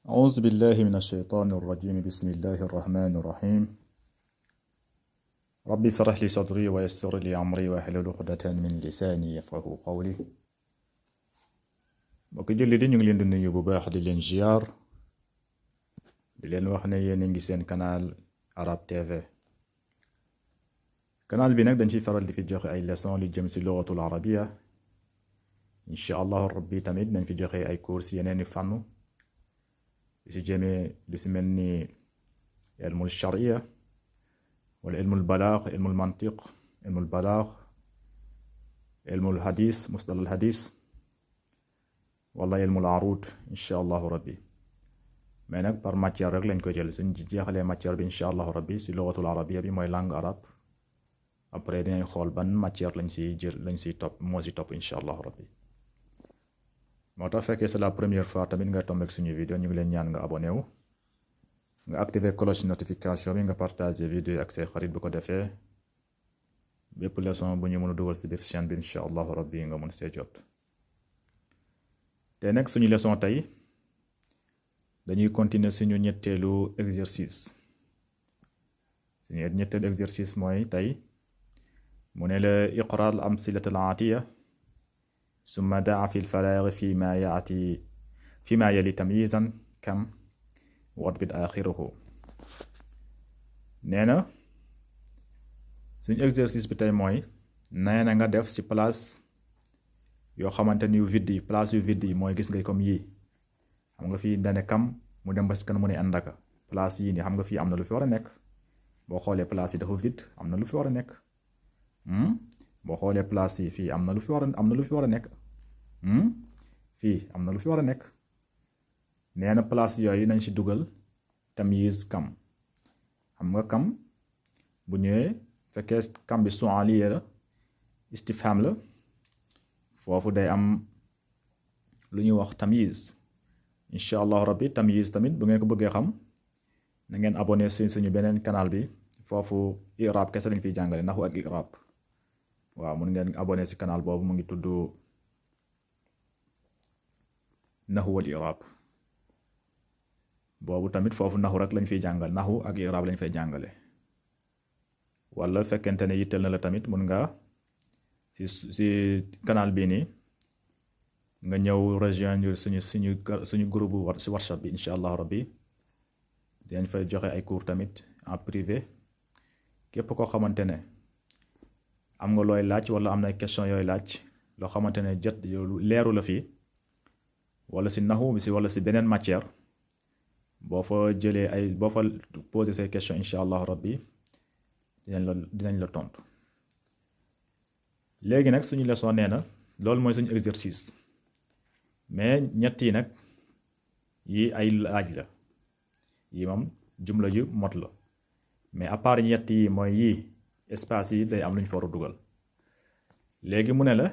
أعوذ بالله من الشيطان الرجيم بسم الله الرحمن الرحيم ربي اشرح لي صدري ويسر لي أمري واحلل عقدة من لساني يفقهوا قولي mbokk julli di ñu ngi leen di nuyu bu baax di leen ziar di leen wax ne yéen a ngi seen canal Arab TV canal bi nag dañ ciy faral di fi joxe ay leçon li jëm si lugatul arabia incha allahu rabbi tamit dañ fi joxe ay cours yeneeni fànn si jëmee li si mel ni ilmul sharia wala ilmul balaax ilmul mantiq ilmul balaax ilmul hadis mustalal hadis wala ilmul arud incha allahu rabbi mais nag par matière rek lañ ko jël suñ jeexalee matière bi incha allahu rabbi si lugatul arabia bi mooy langue arabe après dinañ xool ban matière lañ siy jël lañ siy topp moo si topp incha allahu rabbi moo tax fekkee c'est la première fois tamit nga tombé ak suñu vidéo ñu ngi leen ñaan nga abonné wu nga activer cloche notification bi nga partager vidéo yi ak say xarit bu ko defee bépp leçon bu ñu mën a dugal si biir chaîne bi incha allahu rabbi nga mën see jot te nag suñu leçon tey dañuy continuer suñu ñetteelu exercice suñu ñetteelu exercice mooy tey mu ne la iqra al amsilata al aatiya summa daa fi lfaraagi fi ma yali tamyizan kam watbit axiruhu nee na suñu exercice bi tey mooy nee na nga def ci place yoo xamante ni yu vide yi place yu vide yi mooy gis nga comme yii xam nga fii dane kam mu dem ba si kan mu ne àndaka place yii nii xam nga fii am na lu fi war a nekk boo xoolee place yi dafa vide am na lu fi war a nekk boo xoolee place yi fii am na lu fi war a nekk fii am na lu fi war a nekk nee na place yooyu nañ ci dugal tamyiz kam xam nga kam bu ñëwee fekkee kam bi su'aliya la istifham la foofu day am lu ñuy wax tamyiz incha allahu rabbi tamyiz tamit bu ngeen ko bëggee xam na ngeen abonné suñu beneen canal bi foofu i'rab kese lañ fiy jàngale naxu ak i'rab waaw mun ngeen abonné ci canal boobu mu ngi tudd naxu wal i'rab boobu tamit foofu naxu rek lañ fiy jàngal naxu ak i'rab lañ fay jàngale wala fekkente ne yitteel na la tamit mun nga ci canal bii nii nga ñëw rejoindre suñu groupe ci WhatsApp bi incha allah rabbi dañ fay joxe ay cours tamit en privé képp koo xamante ne am nga looy laaj wala am na ay question yooyu laaj loo xamante ne jot leeru la fii wala ci naxu bi wala ci beneen matière boo fa jëlee boo fa posé say question incha allah rabbi dinañ la tontu léegi nag suñu leçon nee na loolu mooy suñu exercice mais ñett yi nag yi ay laaj la yi moom jumla ju mot la mais à part ñett yi mooy yii espace yi day am lu ñu fa war a dugal léegi mu ne la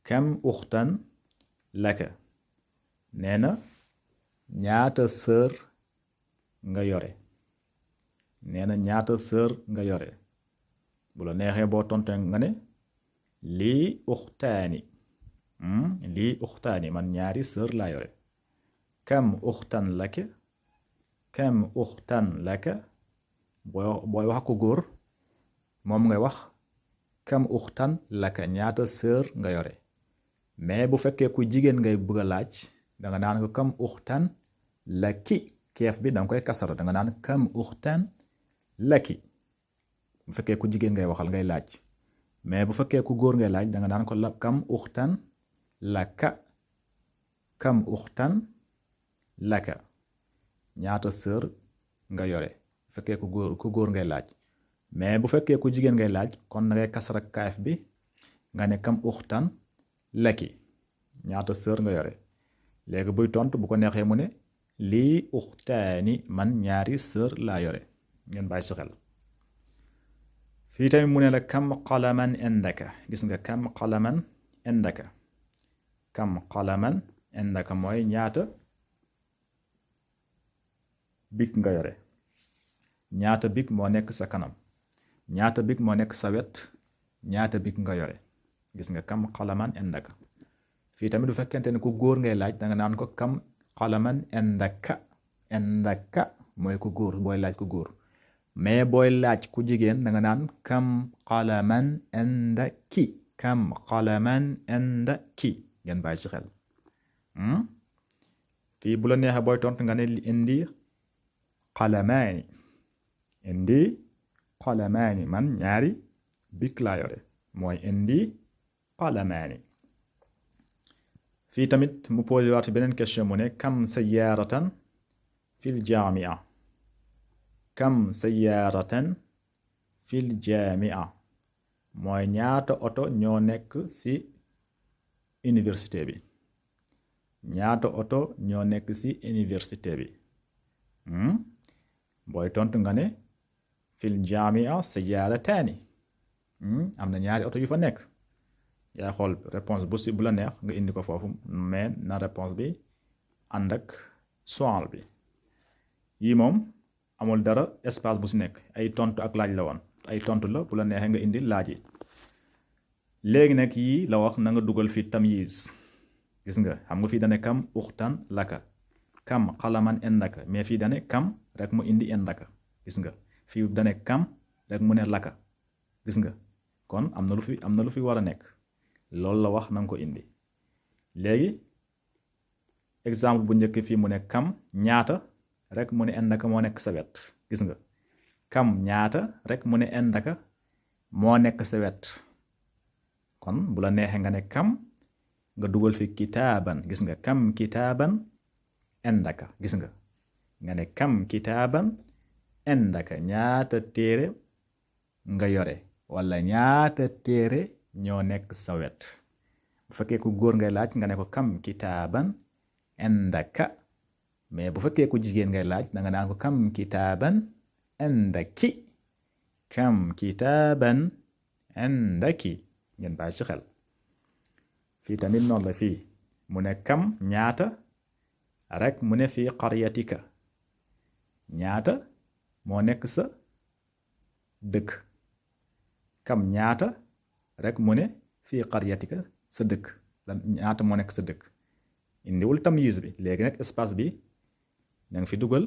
kam uxtan laka nee na ñaata sœur nga yore bu la neexee boo tontee nga ne lii uxtaani man ñaari sœur laa yore kam uxtan laka booy wax ko góor moom ngay wax kam uxtan laka ñaata sœur nga yore mais bu fekkee ku jigéen ngay bëgg a laaj danga naan ko kam uxtan laki keef bi danga koy kasara danga naan kam uxtan laki bu fekkee ku jigéen ngay waxal ngay laaj mais bu fekkee ku góor ngay laaj danga naan ko kam uxtan laka ñaata sœur nga yore bu fekkee ku góor ngay laaj mais bu fekkee ku jigéen ngay laaj kon na ngay kasara kaaf bi nga ne kam uxtan laki ñaata sœur nga yore léegi buy tontu bu ko neexee mu ne lii uxtaani man ñaari sœur laa yore ngeen bàyyi si xel fii tamit mu ne la kam qalaman indaka gis nga kam qalaman indaka mooy ñaata big nga yore ñaata big moo nekk sa kanam ñaata big moo nekk sa wet ñaata big nga yore gis nga kam qalaman indaka fii tamit du fekkente ne ku góor ngay laaj danga naan ko kam qalaman indaka indaka mooy ku góor booy laaj ku góor mais booy laaj ku jigéen danga naan kam qalaman indaki kam qalaman indaki ngeen bàyyi ci xel fii bu la neexee booy tontu nga ne indi qalamaani indi qalamaani man ñaari bik laa yore mooy indi qalamaani fii tamit mu posé waat beneen question mu ne kam sayyaratan fil jaamia kam sayyaratan fil jaamia mooy ñaata oto ñoo nekk ci université bi ñaata oto ñoo nekk ci université bi booy tontu nga ne fil jaamia sayyarataani am na ñaari oto yu fa nekk yaa xool réponse bu la neex nga indi ko foofu mais na réponse bi ànd ak soal bi yii moom amul dara espace bu ci nekk ay tontu ak laaj la woon ay tontu la bu la neexee nga indi laaj yi léegi nag yii la wax na nga dugal fi tamyiz gis nga xam nga fii dane kam uxtan laka kam xalaman indaka mais fii dane kam rek mu indi indaka gis nga fii dane kam rek mu ne laka gis nga kon am na lu fi war a nekk loolu la wax na nga ko indi léegi exemple bu njëkk fii mu ne kam ñaata rek mu ne indaka moo nekk sa wet gis nga kam ñaata rek mu ne indaka moo nekk sa wet kon bu la neexee nga ne kam nga dugal fi kitaaban gis nga kam kitaaban indaka gis nga ne kam kitaaban indaka ñaata téere nga yore wala ñaata téere ñoo nekk sa wet bu fekkee ku góor ngay laaj nga ne ko kam kitaaban indaka mais bu fekkee ku jigéen ngay laaj danga naan ko kam kitaaban indaki kam kitaaban indaki ngeen bàyyi ci xel fii tamit noonu la fii mu ne kam ñaata rek mu ne fii qaryatika ñaata moo nekk sa dëkk kam ñaata rek mu ne fii qaryatika sa dëkk lan ñaata moo nekk sa dëkk indiwul tamyiz bi léegi nag espace bi na nga fi dugal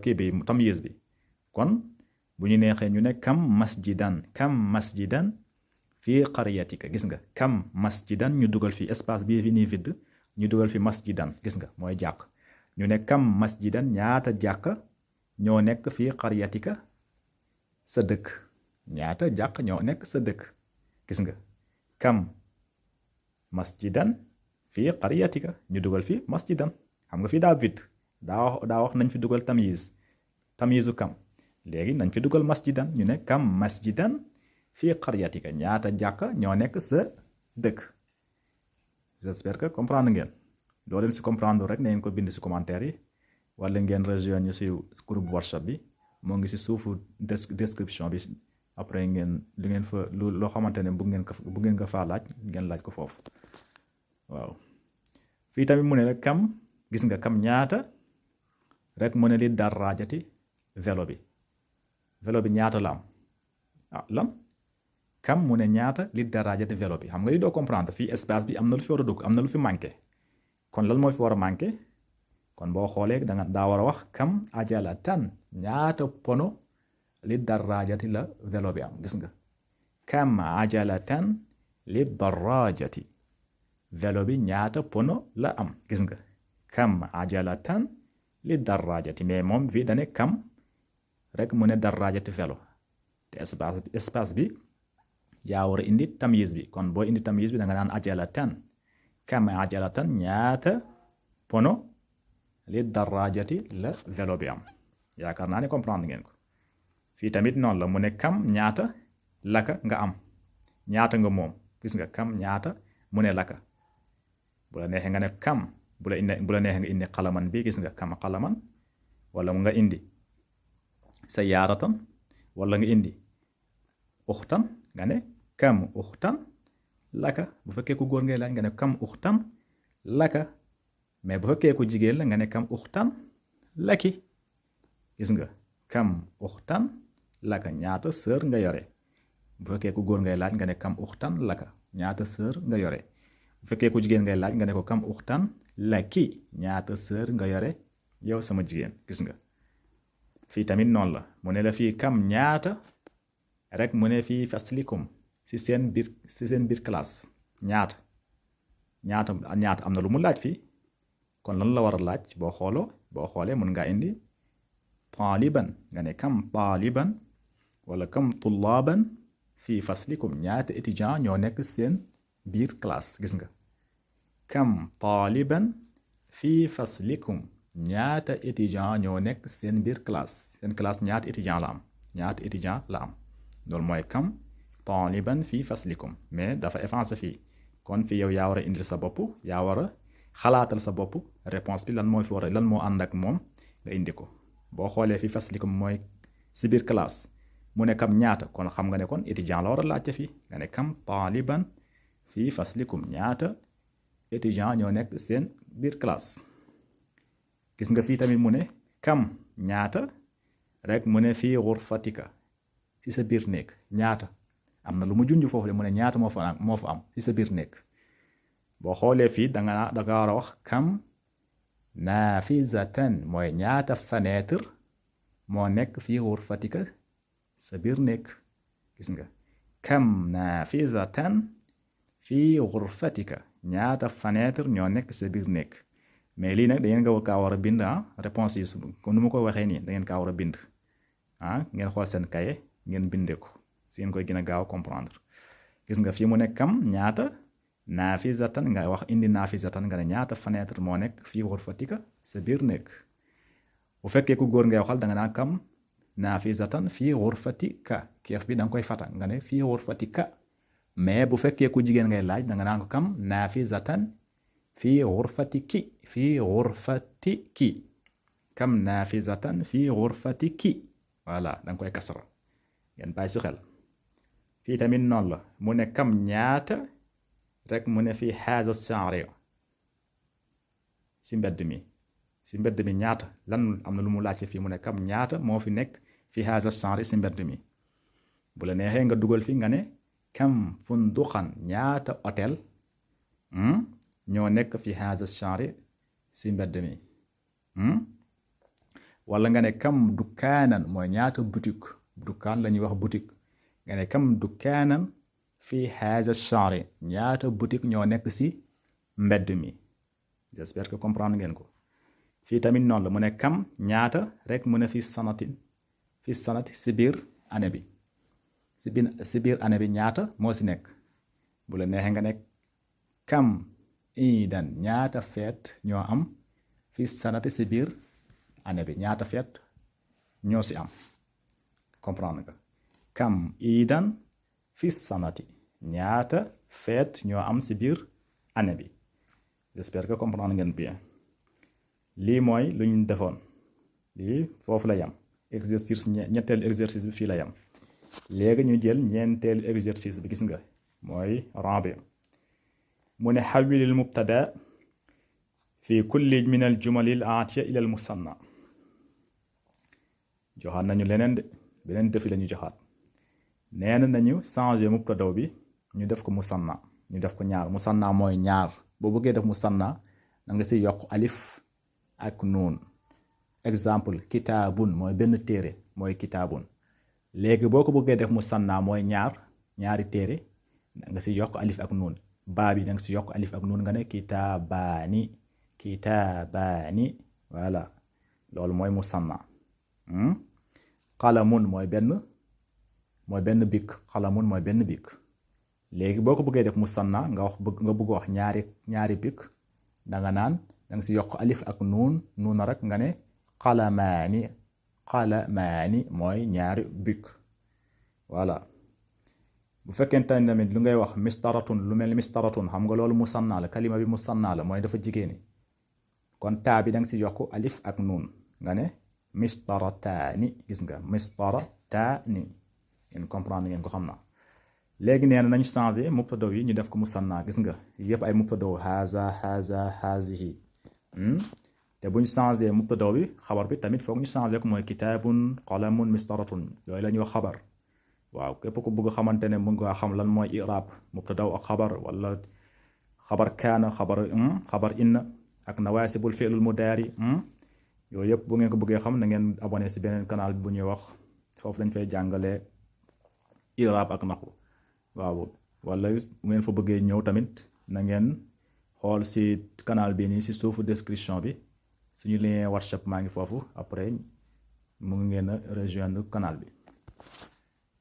kii bi tamyiz bi kon bu ñu neexee ñu ne kam masjidan fii qaryatika gis nga kam masjidan ñu dugal fi espace bi fi nii vide ñu dugal fi masjidan gis nga mooy jàkk ñu ne kam masjidan ñaata jàkk ñoo nekk fii qaryatika sa dëkk ñaata jàkk ñoo nekk sa dëkk gis nga kam masjidan fii qaryatika ñu dugal fi masjidan xam nga fii daa vide daa wax nañ fi dugal tamyizu kam léegi nañ fi dugal masjidan ñu ne kam masjidan fii qaryatika ñaata jàkk ñoo nekk sa dëkk j'espère que comprendre ngeen doo leen si comprendre rek na ngeen ko bind si commentaire yi wala ngeen rejoindre ñu si groupe WhatsApp bi moo ngi si suufu description bi après ngeen lu ngeen fa loo xamante ne bu ngeen ko faa laaj ngeen laaj ko foofu waaw fii tamit mu ne la kam gis nga kam ñaata rek mu ne li daraajati vélo bi ñaata la am lan kam mu ne ñaata li daraajati vélo bi xam nga li doo comprendre fii espace bi am na lu fi war a dugg am na lu fi manqué kon lan moo fi war a manqué kon boo xoolee daa war a wax kam ajalatan ñaata pono li daraajati la vélo bi am gis nga kam ajalatan li daraajati vélo bi ñaata pono la am gis nga kam ajalatan li daraajati mais moom fii dane kam rek mu ne daraajati vélo te espace bi yaa war a indi tamyiz bi kon boo indi tamyiz bi da nga naan ajalatan kam ajalatan ñaata pono li daraajati la vélo bi am yaakaar naa ne comprendre ngeen ko fii tamit noonu la mu ne kam ñaata laka nga am ñaata nga moom gis nga kam ñaata mu ne laka bu la neexee nga ne kam bu la neexee nga indi xalaman bi gis nga kam xalaman wala nga indi sayaaratan wala nga indi uxtan nga ne kam uxtan laka bu fekkee ku góor ngay laaj nga ne kam uxtan laka mais bu fekkee ku jigéen la nga ne kam uxtan laki gis nga kam uxtan laka ñaata sœur nga yore bu fekkee ku góor ngay laaj nga ne kam uxtan laka ñaata sœur nga yore bu fekkee ku jigéen ngay laaj nga ne ko kam uxtan laki ñaata sœur nga yore yow sama jigéen gis nga fii tamit noonu la mu ne la fii kam ñaata rek mu ne fii faslikum si seen biir classe ñaata am na lu mu laaj fii kon lan la war a laaj boo xoolee mun ngaa indi taaliban nga ne kam taaliban wala kam tullaaban fii faslikum ñaata étudiant ñoo nekk seen biir classe gis nga kam taaliban fii faslikum ñaata étudiant ñoo nekk seen biir classe ñaata étudiant la am loolu mooy kam taaliban fii faslikum mais dafa effacé fii kon fii yow yaa war a indil sa bopp yaa war a xalaatal sa bopp réponse bi lan moo ànd ak moom nga indi ko boo xoolee fii faslikum mooy si biir classe mu ne kam ñaata kon xam nga ne kon étudiant la war a laajte fii nga ne kam taaliban fii faslikum ñaata étudiant ñoo nekk seen biir classe gis nga fii tamit mu ne kam ñaata rek mu ne fii xurfatika ci sa biir néeg ñaata am na lu mu junj foofu de mu ne ñaata moo fa am ci sa biir néeg boo xoolee fii danga war a wax kam naafizatan mooy ñaata fenêtre moo nekk fii xurfatika sa biir néeg gis nga kam naafizatan fii xurfatika ñaata fenêtre ñoo nekk sa biir néeg mais lii nag da ngeen kaa war a bind réponse yi comme nu ma ko waxee nii da ngeen kaa war a bind ngeen xool seen kaye ngeen bindee ko si ngeen koy gën a gaaw comprendre gis nga fii mu nekk kam ñaata naafizatan nga wax indi naafizatan nga ne ñaata fenêtre moo nekk fii xurfatika sa biir néeg bu fekkee ku góor ngay waxal da nga naan kam naafizatan fii xurfatika keef bi da nga koy fata nga ne fii xurfatika mais bu fekkee ku jigéen ngay laaj da nga naan ko kam naafizatan fii xurfatiki kam naafizatan fii xurfatiki voilà da nga koy kasara ngeen bàyyi si xel fii tamit noonu la mu ne kam ñaata rek mu ne fii haaza shaari si mbedd mi ñaata lan am na lu mu laajte fii mu ne kam ñaata moo fi nekk fii haaza shaari si mbedd mi bu la neexee nga dugal fi nga ne kam funduxan ñaata hôtel ñoo nekk fi haaza shaari si mbedd mi wala nga ne kam dukkaanan mooy ñaata boutique dukkaan la ñuy wax boutique nga ne kam dukkaanan fi haaza shaari ñaata boutique ñoo nekk si mbedd mi j'espère que comprendre ngeen ko fii tamit noonu la mu ne kam ñaata rek mu ne fi sanati si biir année bi si biir année bi ñaata moo si nekk bu la neexee nga nekk kam iidan ñaata feet ñoo am fi sanati si biir année bi ñaata feet ñoo si am comprendre nga kam iidan fi sanati ñaata feet ñoo am si biir année bi j'espère que comprendre ngeen bien lii mooy lu ñu defoon lii foofu la yam exercice ñetteelu exercice bi fii la yam léegi ñu jël ñeenteelu exercice bi gis nga mooy rabi mu ne xawilil mubtada fi kulli min al jumalil aatiya ila al musanna joxaat nañu leneen de beneen defi la ñu joxaat neena nañu changer mubtada bi ñu def ko musanna ñu def ko ñaar musanna mooy ñaar boo bëggee def musanna da nga si yokk alif ak nuun exemple kitaabun mooy benn téere mooy kitaabun léegi boo ko bëggee def musanna mooy ñaari téere da nga si yokk alif ak nuun baa bi da nga si yokk alif ak nuun nga ne kitaabaani voilà loolu mooy musanna qalamun mooy benn bik qalamun mooy benn bik léegi boo ko bëggee def musanna nga bëgg wax ñaari bik da nga si yokk alif ak nuun rek nga ne qalamaani mooy ñaari bik voilà bu fekkente ne tamit lu ngay wax mistaratun lu mel ni mistaratun xam nga loolu musanna la kalima bi musanna la mooy dafa jigéeni kon taa bi da nga si yokk alif ak nuun nga ne mistarataani gis nga mistarataani ngeen comprendre ngeen ko xam na léegi nee na nañ changé mubtada yi ñu def ko musanna gis nga yëpp ay mubtada haza hazihi te buñ changé mubtada bi xabar bi tamit foog ñu changé ko mooy kitaabun qalamun mistaratun yooyu la ñuy wax xabar waaw képp ku bëgg xamante ne mën nga xam lan mooy i'raab mubtada ak xabar wala xabar kaana xabar inna ak nawaasibul fi'lul mudaari yooyu yëpp bu ngeen ko bëggee xam na ngeen abonné si beneen canal bi bu ñuy wax foofu lañ fay jàngalee i'raab ak naxu waaw wala bu ngeen fa bëggee ñëw tamit na ngeen xool si canal bi nii si suufu description bi suñu lien WhatsApp maa ngi foofu après mu ngi ngeen a rejoindre canal bi.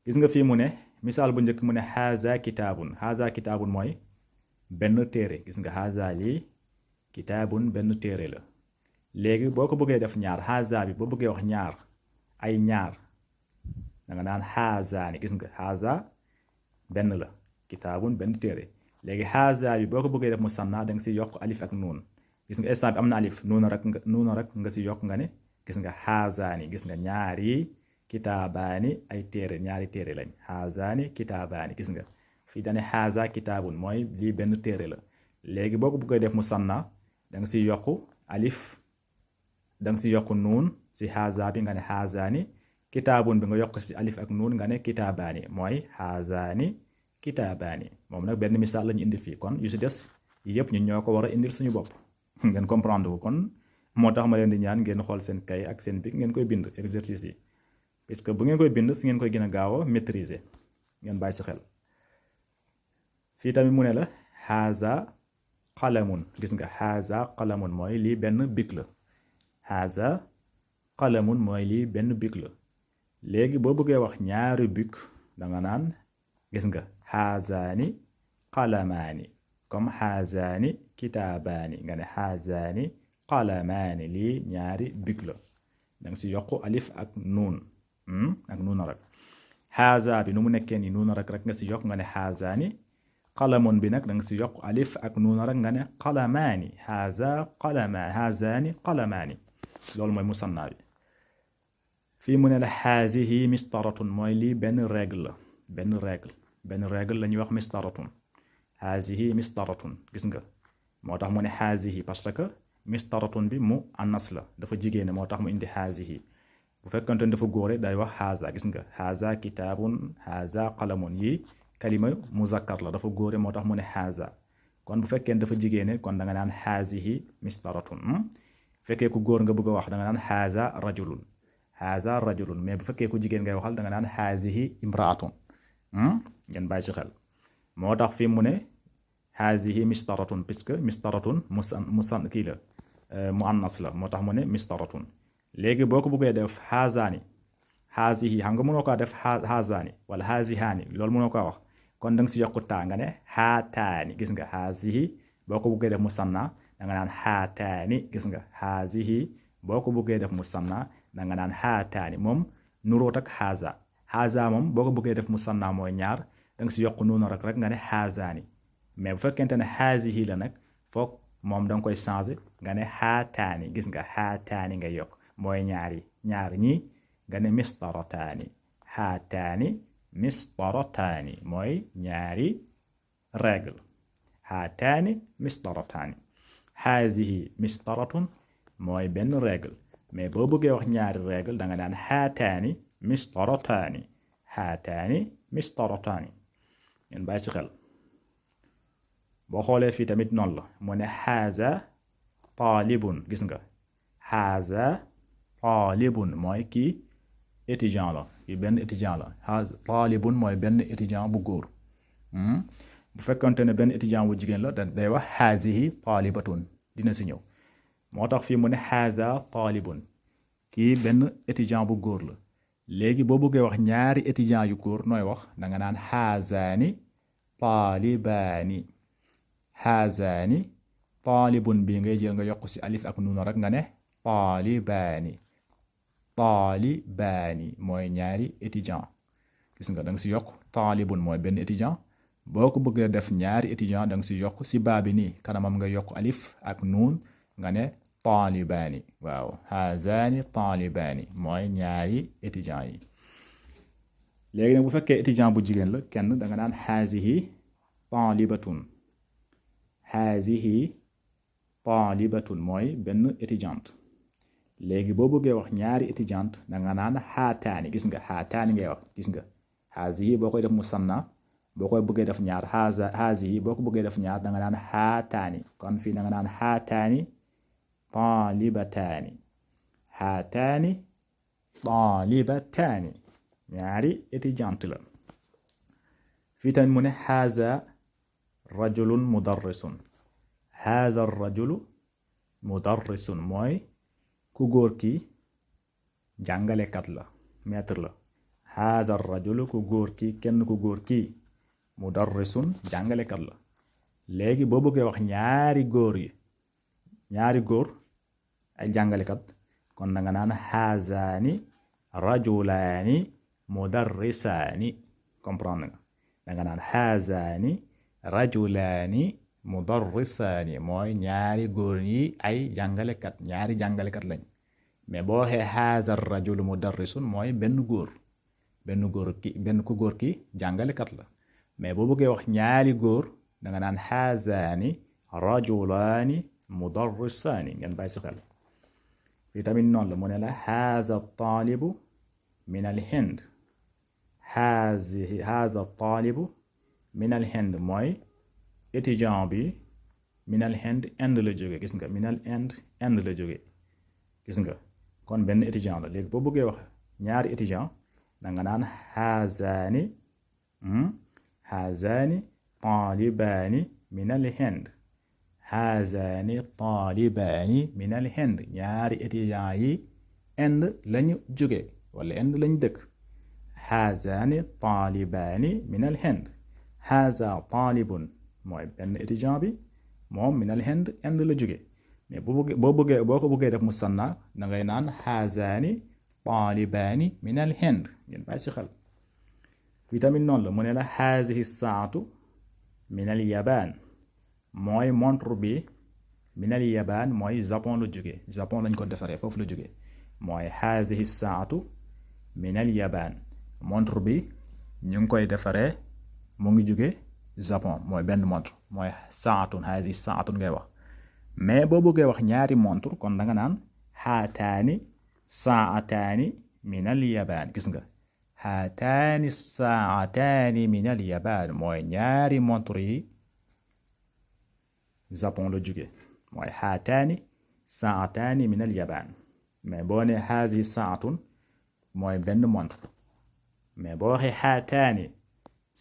gis nga fii mu ne misaal bu njëkk mu ne haza kitaabun mooy benn téere gis nga haza lii kitaabun benn téere la. léegi boo ko bëggee def ñaar haza bi boo bëggee wax ñaar ay ñaar da nga naan hazaani gis nga haza benn la kitaabun benn téere. léegi haza bi boo ko bëggee def musanna da nga si yokk alif ak nuun gis nga instant bi am na alif nuuna rek nga si yokk nga ne gis nga hazaani gis nga ñaari kitaabaani ay téere ñaari téere lañ hazaani kitaabaani gis nga fii dane haza kitaabun mooy lii benn téere la. léegi boo ko bëggee def musanna da nga si yokk alif da nga si yokk nuun si haza bi nga ne hazaani kitaabun bi nga yokk si alif ak nuun nga ne kitaabaani mooy hazaani kitaabaani. moom nag benn misaal lañu indil fii kon yu si des yëpp ñun ñoo ko war a indil suñu bopp ngeen comprendre ko. kon moo tax ma leen di ñaan ngeen xool seen kay ak seen bic ngeen koy bind exercice yi parce que bu ngeen koy bind si ngeen koy gën a gaaw a maîtriser ngeen bàyyi si xel. fii tamit mu ne la haza qalamun gis nga haza qalamun mooy lii benn bic la haza qalamun mooy lii benn bic la. léegi boo bëggee wax ñaari bic da nga naan gis nga hazaani qalamaani comme hazaani kitaabaani nga ne hazaani qalamaani lii ñaari bic la da nga si yokk alif ak nuun ak nuuna rek. haza bi nu mu nekkee ni nuuna rek nga si yokk nga ne hazaani qalamun bi nag da nga si yokk alif ak nuuna rek nga ne qalamaani hazaani qalamaani loolu mooy musanna bi. fii mu ne la hazihi mistaratun mooy lii benn règle la ñuy wax mistaratun hazihi mistaratun gis nga moo tax mu ne hazihi parce que mistaratun bi mu annas la dafa jigéene moo tax mu indi hazihi. bu fekkante ne dafa góore day wax haza gis nga haza kitaabun haza qalamun yi kalima muzakkar la dafa góore moo tax mu ne haza. kon bu fekkee dafa jigéene kon da nga naan hazihi mistaratun. fekkee ku góor nga bëgg a wax da nga naan haza rajulun mais bu fekkee ku jigéen ngay waxal da nga naan hazihi imraatun. ngeen bàyyi ci xel moo tax fii mu ne hazihi mistaratun puisque mistaratun kii la mu annas la moo tax mu ne mistaratun. léegi boo ko bëggee def hazaani hazihi xam nga mënoo ko def hazaani wala hazihaani loolu mënoo ko wax kon da nga si yokku taa nga ne haataani gis nga hazihi boo ko bëggee def musanna da nga naan haataani gis nga hazihi boo ko bëggee def musanna da nga naan haataani moom nuróot ak haza moom boo ko bëggee def musanna mooy ñaar da nga si yokk nuuna rek nga ne hazaani. mais bu fekkente ne hazihi la nag foog moom da nga koy changer nga ne haataani gis nga haataani nga yokk mooy ñaar ñi nga ne mistarataani haataani mistarataani mooy ñaari règle haataani mistarataani. hazihi mistaratun mooy benn règle mais boo bëggee wax ñaari règle da nga naan haataani mistarataani ngeen bàyyi ci xel. boo xoolee fii tamit noonu la mu ne haza taalibun gis nga haza taalibun mooy kii étudiant la kii benn étudiant la haza taalibun mooy benn étudiant bu góor. bu fekkante ne benn étudiant bu jigéen la day wax hazihi taalibatun dina si ñëw. moo tax fii mu ne haza taalibun kii benn étudiant bu góor la. léegi boo bëggee wax ñaari étudiant yu góor nooy wax da nga naan hazaani taalibun bii ngay jël nga yokk si alif ak nuuna rek nga ne taalibaani mooy ñaari étudiant gis nga da nga si yokk taalibun mooy benn étudiant. boo ko bëggee def ñaari étudiant da nga si yokk si baa bi nii kanamam nga yokk alif ak nuun nga ne taalibaani waaw hazaani taalibaani mooy ñaari étudiant yi. léegi nag bu fekkee étudiant bu jigéen la kenn da nga naan hazihi taalibatun mooy benn étudiante. léegi boo bëggee wax ñaari étudiante da nga naan haataani gis nga haataani ngay wax gis nga hazihi boo koy def musanna boo koy bëggee def ñaar hazihi boo ko bëggee def ñaar da nga naan haataani kon fii da nga naan haataani talibataani haataani talibataani ñaari étudiante la. fii tamit mu ne haza rajulun mudarrisun haza rajulu mudarrisun mooy ku góor ki jàngalekat la maître la. haza rajulu ku góor ki kenn ku góor ki mudarrisun jàngalekat la. léegi boo bëggee wax ñaari góor ay jàngalekat kon da nga naan hazaani rajulaani mudarrisaani comprendre nga da nga naan hazaani rajulaani mudarrisaani mooy ñaari góor yi ay jàngalekat ñaari jàngalekat lañ. mais boo waxee haza rajulu mudarrisun mooy benn ku góor ki jàngalekat la. mais boo bëggee wax ñaari góor da nga naan hazaani rajulaani mudarrisaani ngeen bàyyi si xel. fii tamit noonu la mu ne la haza taalibu min al hind haza taalibu min al hind mooy étudiant bi min al hind Inde la jóge gis nga min al Inde la jóge gis nga kon benn étudiant la. léegi boo bëggee wax ñaari étudiant da nga naan hazaani taalibaani min al hind hazaani taalibaani min al hind ñaari étudiant yi Inde lañu jóge wala Inde lañu dëkk. hazaani taalibaani min al hind haza taalibun mooy benn étudiant bi moom min al hind Inde la jóge. mais boo ko bëggee def musanna da ngay naan hazaani taalibaani min al hind ngeen bàyyi ci xel. fii tamit noonu la mu ne la hazihi saatu min al yabaan mooy montre bi min al yabaan mooy Japon la jóge Japon lañ ko defaree foofu la jóge mooy hazihi saatu min al yabaan montre bi ñu ngi koy defaree mu ngi jóge Japon mooy benn montre mooy saatun hazihi saatun ngay wax. mais boo bëggee wax ñaari montre kon da nga naan haataani saataani min al yabaan gis nga haataani saataani min al yabaan mooy ñaari montre yi Japon la jóge mooy haataani saataani min al yabaan. mais boo ne hazi saatun mooy benn montre mais boo waxee haataani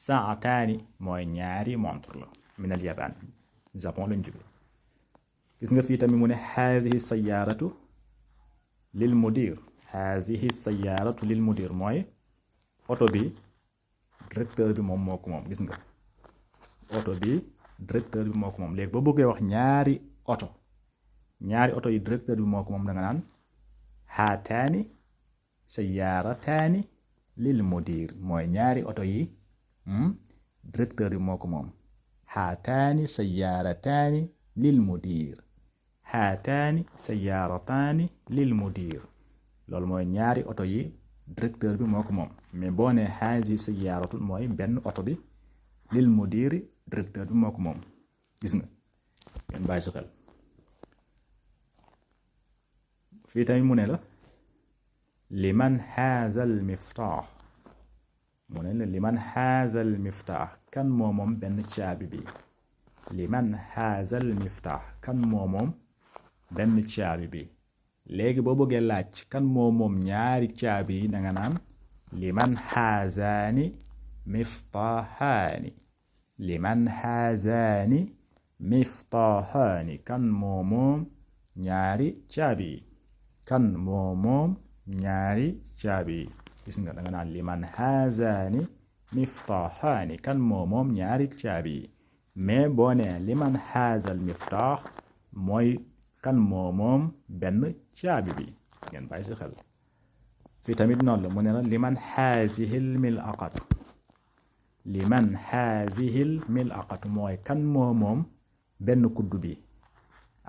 saataani mooy ñaari montre la min al yabaan Japon lañ jóge. gis nga fii tamit mu ne hazihi sayyaratu lil mudir hazihi sayyaratu lil mudir mooy oto bi directeur bi moom moo ko moom gis nga oto bi directeur bi moo ko moom. léegi boo bëggee wax ñaari oto yi directeur bi moo ko moom da nga naan haataani sayyarataani lil mudir mooy ñaari oto yi directeur bi moo ko moom. haataani sayyarataani lil mudir haataani sayyarataani lil mudir loolu mooy ñaari oto yi directeur bi moo ko moom. mais boo nee hazi sayyaratun mooy benn oto bi lil mudiri directeur bi moo ko moom gis nga ngeen bàyyi si xel. fii tamit mu ne la liman haazal miftaax mu ne la liman haazal miftaax kan moo moom benn caabi bi liman haazal miftaax kan moo moom benn caabi bi. léegi boo bëggee laaj kan moo moom ñaari caabi yi da nga naan liman haazaani miftaahaani liman haazaani miftaahaani kan moo moom ñaari caabi yi kan moo moom ñaari caabi yi gis nga da nga naan liman haazaani miftaahaani kan moo moom ñaari caabi yi. mais boo nee liman haazal miftaax mooy kan moo moom benn caabi bi ngeen bàyyi si xel. fii tamit noonu la mu ne la liman haazihil milaqatu liman haazihil milaqatu mooy kan moo moom benn kuddu bi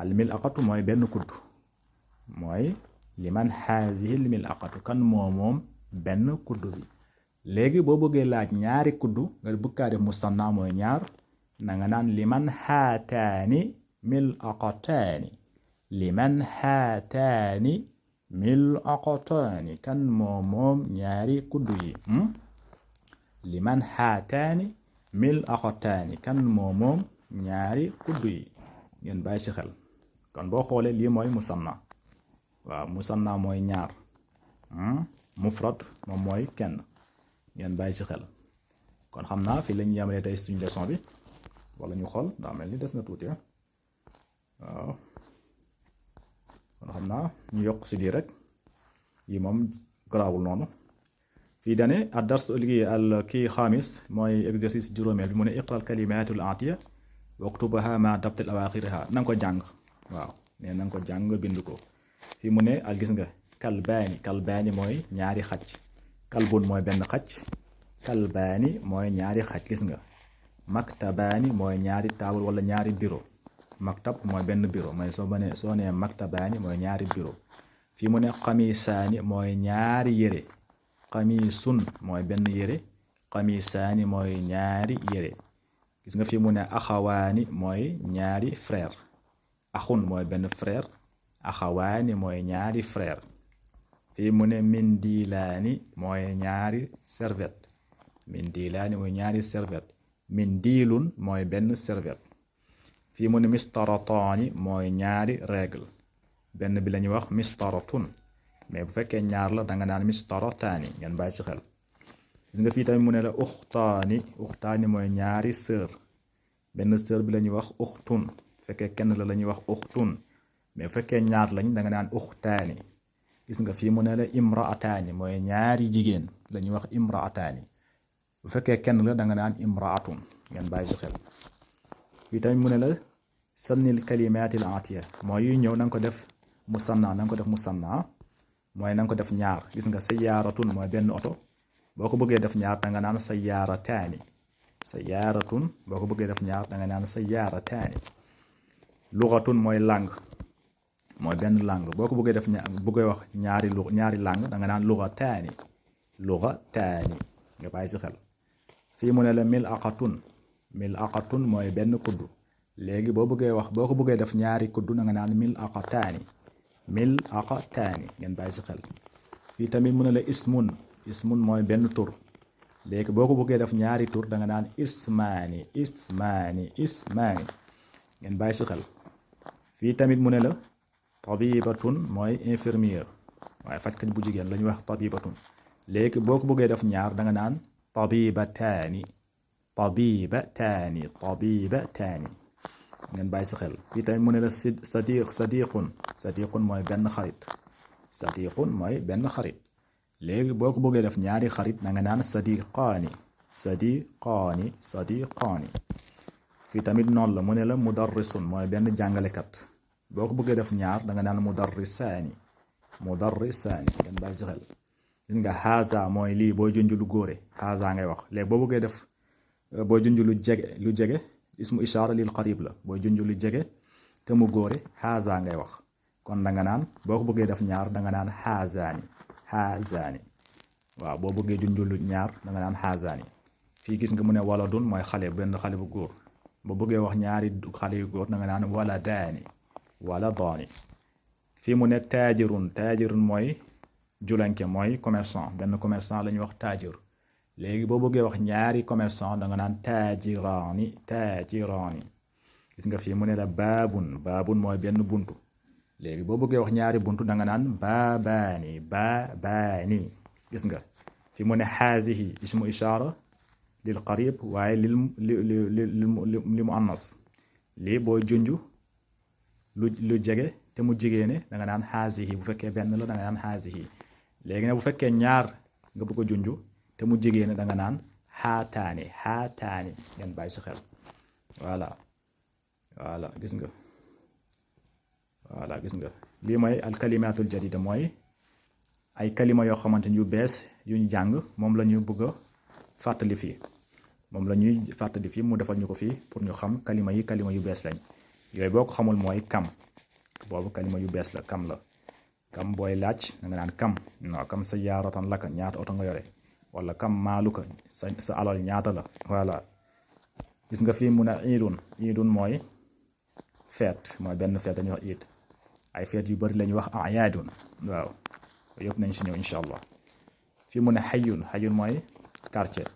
al milaqatu mooy benn kuddu mooy liman haazihil milaqatu kan moo moom benn kuddu bi. léegi boo bëggee laaj ñaari kuddu nga bëgg kaa def mustanna mooy ñaar na nga naan liman haataani milaqataani liman haataani milaqataani kan moo moom ñaari kuddu yi. liman haataani mil'aqataani kan moom ñaari kuddu yi ngeen bàyyi ci xel kon boo xoolee lii mooy musanna waaw musanna mooy ñaar mufrad moom mooy kenn ngeen bàyyi ci xel kon xam naa fii lañu yamalee tey suñu leçon bi wala ñu xool daa mel ni des na tuuti waaw kon xam naa ñu yokk ci lii rek yi moom garaawul noonu fii dane ad dars liggéey al kii xaamis mooy exercice juróomeel bi mu ne iqral kalimatul atiya waktubaha ma dabtil awaaxiriha na nga ko jàng waaw nee na nga ko jàng bind ko fii mu ne al gis nga kalbaani mooy ñaari xaj kalbun mooy benn xaj kalbaani mooy ñaari xaj gis nga maktabaani mooy ñaari taabal wala ñaari bureau maktab mooy benn bureau mooy soo nee maktabaani mooy ñaari bureau fii mu ne xamisaani mooy ñaari yére xamisun mooy benn yére xamisaani mooy ñaari yére gis nga fii mu ne axawaani mooy ñaari frère axun mooy benn frère axawaani mooy ñaari frère fii mu ne mindilaani mooy ñaari serviette mindilaani mooy ñaari serviette mindilun mooy benn serviette fii mu ne mistarataani mooy ñaari règle benn bi la ñuy wax mistaratun mais bu fekkee ñaar la danga naan mistarataani ngeen bàyyi ci xel gis nga fii tamit mu ne la uxtaani mooy ñaari sœur benn sœur bi la ñuy wax uxtun bu fekkee kenn la ñuy wax uxtun mais bu fekkee ñaar lañ danga naan uxtaani gis nga fii mu ne la imraataani mooy ñaari jigéen la ñuy wax imraataani bu fekkee kenn la danga naan imraatun ngeen bàyyi ci xel fii tamit mu ne la sannil kalimaatil atiya mooy yu ñëw na nga ko def musanna mooy na nga ko def ñaar gis nga sayaaratun mooy benn oto boo ko bëggee def ñaar danga naan sayaaratun boo ko bëggee def ñaar danga naan sayaarataani lugatun mooy langue mooy benn langue boo ko bëggee def bëggee wax ñaari langue danga naan lugataani nga bàyyi ci xel fii mu ne la mil'aqatun mooy benn kuddu léegi boo ko bëggee def ñaari kuddu danga naan mil'aqataani ngeen bàyyi ci xel fii tamit mu ne la ismun mooy benn tur léegi boo ko bëggee def ñaari tur danga naan ismaani ngeen bàyyi ci xel fii tamit mu ne la tabibatun mooy infirmière waaye fajkat bu jigéen la ñuy wax tabibatun léegi boo ko bëggee def ñaar danga naan tabibataani ngeen bàyyi ci xel fii tamit mu ne la sadiqun mooy benn xarit léegi boo ko bëggee def ñaari xarit danga naan sadiqaani fii tamit noonu la mu ne la mudarrisun mooy benn jàngalekat boo ko bëggee def ñaar danga naan mudarrisaani ngeen bàyyi ci xel gis nga haza mooy lii boo junj lu góore haza ngay wax léegi boo bëggee def boo junj lu jege ismu ishaara lil qarib la boo junj lu jege te mu góore haza ngay wax kon danga naan boo ko bëggee def ñaar danga naan hazaani waaw boo bëggee junj lu ñaar danga naan hazaani fii gis nga mu ne waladun mooy benn xale bu góor boo bëggee wax ñaari xale yu góor danga naan waladaani fii mu ne taajirun mooy julanke mooy commerçant benn commerçant la ñuy wax taajir léegi boo bëggee wax ñaari commerçant danga naan taajiraani gis nga fii mu ne la baabun mooy benn buntu léegi boo bëggee wax ñaari buntu danga naan baabaani gis nga fii mu ne hazihi ismu ishaara lil qarib waaye li mu annas lii boo junj lu jege te mu jigéene danga naan hazihi bu fekkee benn la danga naan hazihi léegi nag bu fekkee ñaar nga bëgg a junj te mu jigéene danga naan haataani ngeen bàyyi ci xel voilà gis nga lii mooy al kalimatul jadida mooy ay kalima yoo xamante ni yu bees yuñ jàng moom la ñu bëgg a fàttali fii mu defal ñu ko fii pour ñu xam kalima yu bees lañ yooyu boo ko xamul mooy kam boobu kalima yu bees la kam booy laaj danga naan kam sa yaaratan laka ñaata oto nga yore wala kam maaluka sa alal ñaata la voilà gis nga fii mu ne iidun mooy feet mooy benn feet dañuy wax iid ay feet yu bari la ñuy wax ayaadun waaw yëpp nañ si ñëw incha allah fii mu ne xayun mooy quartier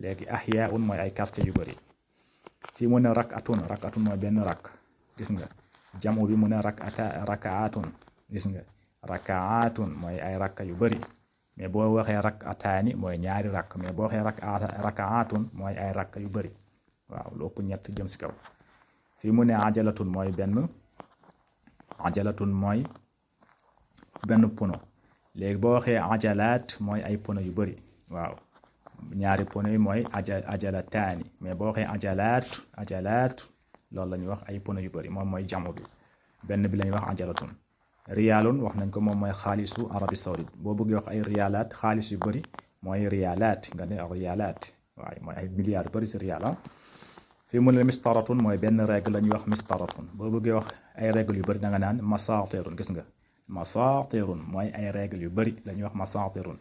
léegi ahyaun mooy ay quartier yu bëri. fii mu ne rak'atun mooy benn rakk gis nga. jamu bi mu ne rakaatun gis nga. rakaatun mooy ay rakka yu bëri mais boo waxee rak'ataani mooy ñaari rakk mais boo waxee rakaatun mooy ay rakka yu bëri waaw lu ëpp ñett jëm si kaw. fii mu ne ajalatun mooy benn pono léegi boo waxee ajalaat mooy ay pono yu bëri waaw ñaari pono yi mooy ajalataani mais boo waxee ajalaat loolu la ñuy wax ay pono yu bëri moom mooy jamu bi benn bi la ñuy wax ajalatun. riyaalun wax nañ ko moom mooy xaalisu Arabie Saoudite boo bëggee wax ay riyaalaat xaalis yu bëri mooy riyaalaat nga ne riyaalaat waaye mooy ay milliards yu bëri si riyaal. fii mu ne mistaratun mooy benn règle la ñuy wax mistaratun boo bëggee wax ay règle yu bëri da nga naan masaatirun gis nga. masaatirun mooy ay règle yu bëri la ñuy wax masaatirun.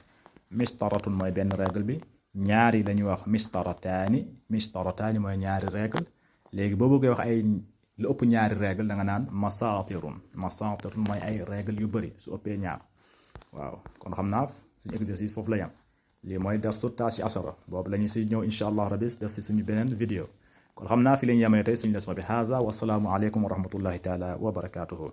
mistaratun mooy benn règle bi ñaari la ñuy wax mistarataani mooy ñaari règle léegi boo bëggee wax ay lu ëpp ñaari règle da nga naan masaatirun mooy ay règle yu bëri su ëppee ñaar waaw kon xam naa suñu exercice foofu la yam lii mooy darsu taasi asara boobu la ñu si ñëw incha allah rabbi def si suñu beneen vidéo kon xam naa fi la ñu yemee tey suñu leçon bi haza wasalaamu aleykum wa rahmatullahi taala wa barakatuhu